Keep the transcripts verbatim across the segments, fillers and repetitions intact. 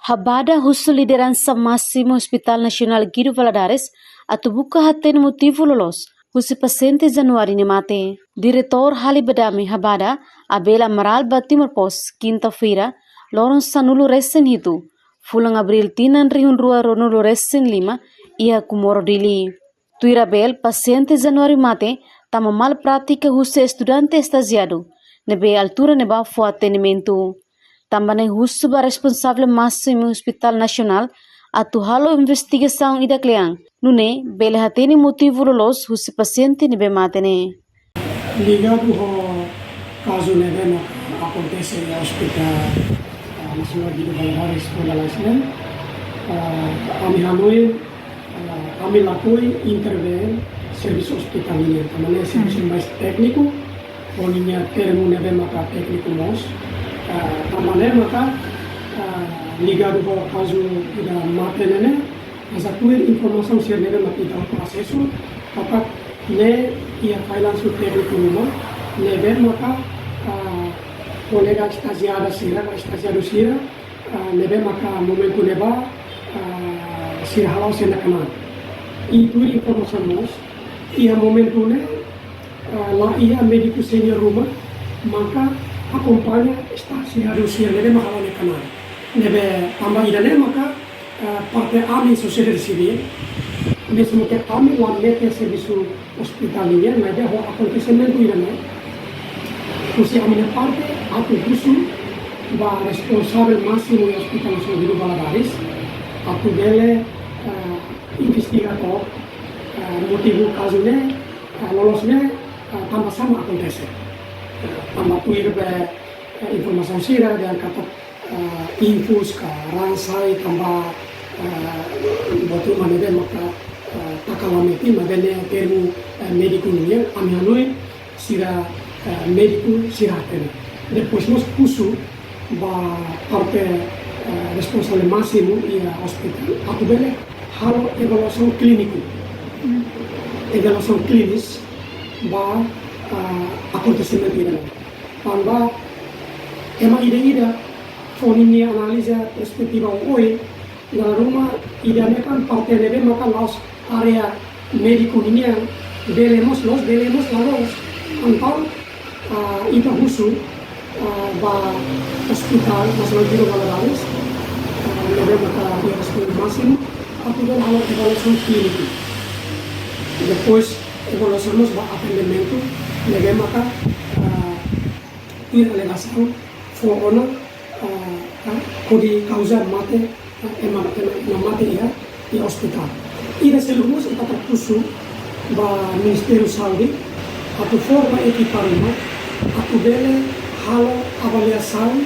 Habada husu lideransa másimu Hospital Nasionál Guido Valadares atu buka hatene motivu loloos husi pasiente Januáriu nia mate. Diretór Hali Badame Habada, Abel Amaral, ba Timor Post, kinta-feira, loron sanulu-resin-hitu, fulan Abríl tinan rihun rua ruanulu-resin-lima, iha Comoro, Dili. Tuir Abel, pasiente Januáriu mate tanba mal prátika husi estudante estajiadu, ne'ebé altura ne'ebá fó atendimentu. Tanba ne'e husu ba responsavel másimu Hospital Nasionál atu halo investigasaun ida kle'an, nune'e bele hatene motivu loloos husi pasiente ne'ebé mate ne'e. Ligadu ho kazu ne'ebé maka akontese iha Hospital, ah, Nasionál Guido Valadares, Kota Laislen, ah, ami hanoin, ah, ami lakohi intervén servisu ospitál nian, tanba ne'e servisu, hmm, mais tékniku, ho ninia termu ne'ebé maka tékniku mós, ah, tanba ne'e maka, ah, ligadu ho kazu ida mate ne'e, mas atu informasaun sira ne'ebé maka ita asesu, katak ne'e iha failansu tékniku ruma, ne'ebé maka, ah, kolega estajiada sira, estajiadu sira, ah, ne'ebé maka momentu ne'ebá, ah, sira hala'o sei naknan. I tuir informasaun mós, iha momentu ne'e, ah, la iha médiku sénior ruma maka akompaña estajiadu sira ne'ebé maka hala'o naknan. Ne'ebé tanba ida-ne'e maka, ah, parte ami sosiedade sivíl, mezmu ke ami la mete servisu ospitál nian, maibé ho akontesimentu ida-ne'e, husi ami-nia parte atu husu ba responsavel másimu iha Hospital Nasionál Guido Valadares atu bele, ah, investiga took, ah, motivu kazu ne'e, ah, loloos ne'e, ah, tanba sá mak akontese. Ah, tanba tuir be, ah, informasaun sira dehan katak, ah, infus ka raan sai tanba, ah, buat ruma ne'ebé maka, ah, taka la metin, maibé ne'e termu, ah, médiku nian, ami hanoin sira, ah, médiku sira hatene. Depois mós husu ba parte, ah, responsavel másimu iha ospitál atu bele halo evaluasaun klíniku. Hmm. Evaluasaun klinis ba, ah, akontesimentu ida-ne'e. Tanba ema ida-idak fó ninia analiza perspetiva oioin, dala ruma ida-ne'e kan parte ne'ebé maka la'ós área médiku ninian, bele mós loos, bele mós la loos. Entaun, ah, ita husu, ah, ba Hospital Nasionál Guido Valadares, ah, ne'ebé maka iha responsavel másimu, atu bele halo evaluasaun klíniku. Depois, evaluasaun mós ba atendimentu, ne'ebé maka, ah, tuir alegasaun fó ona, ah, ah, hodi kauza mate, ah, ema, ema, ema mate iha, iha ospitál. Ida seluk mós ita atu husu ba Ministériu Saúde atu forma ekipa ruma atu bele halo avaliasaun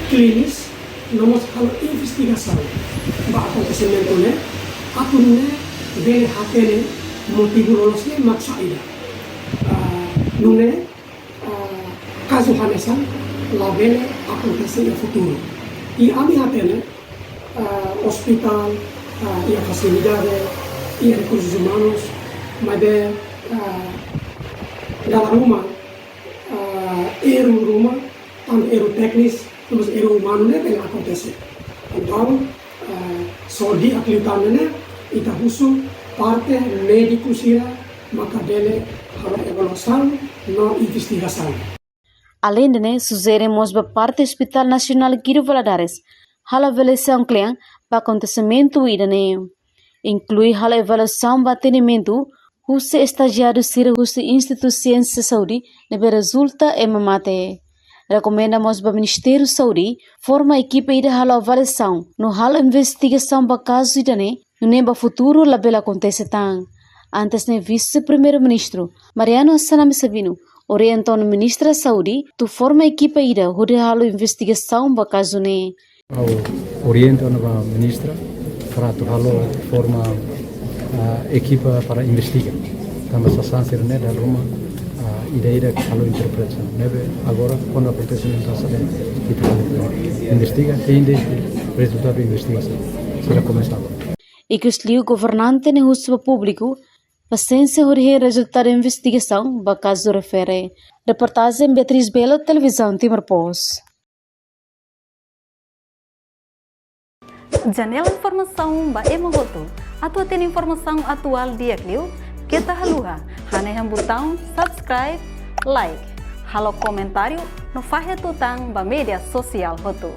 klinis, no mós halo investigasaun ba akontesimentu ne'e, atu nune'e bele hatene motivu loloos ne'e mak saida. Ah, nune'e, ah, kazu hanesan labele akontese iha futuru. I ami hatene, ah, ospitál, ah, iha fasilidade, iha rekursus umanus, maibé, ah, dala ruma, ah, erru ruma, tantu erru téknis, no mós erru umanu ne'e bele akontese. Entaun, ah, só di'ak liután ne'e, ita husu parte médiku sira maka bele halo evaluasaun no investigasaun. Aleinde ne'e, sujere mós ba parte Hospital Nasionál Guido Valadares halo avaliasaun kle'an ba akontesimentu ida-ne'e. Inklui halo avaliasaun ba atendimentu husi estajiadu sira husi Institutu Siénsia Saúde ne'ebé rezulta ema mate. Rekomenda mós ba Ministériu Saúde forma ekipa ida halo avaliasaun no halo investigasaun ba kazu ida-ne'e, nune'e ba futuru labele akontese tan. Antes ne'e Vise-Primeiru-Ministru Mariano Assanami Sabino orienta ona Ministra Saúde atu forma ekipa ida hodi halo investigasaun ba kazu ne'e. Ha'u orienta ona ba ministra para atu halo forma, ah, ekipa para investiga. Tanba sasán sira-ne'e dala ruma, ah, ida-idak halo interpretasaun. Ne'ebé agora kuandu akontesimentu hanesan ne'e, ita halo investiga, tende rezultadu investigasaun. Sira komesa agora. Ikusliu governante ne'e husu ba públiku pasiénsia hodi hein rezultadu investigasaun ba kazu refere. Reportajen Beatriz Belo, Televizaun Timor Post. Janela informasaun ba ema hotu. Atu hatene informasaun atuál di'ak liu, keta haluha hanehan butaun subscribe, like, halo komentáriu no fahe tutan ba média sosiál hotu.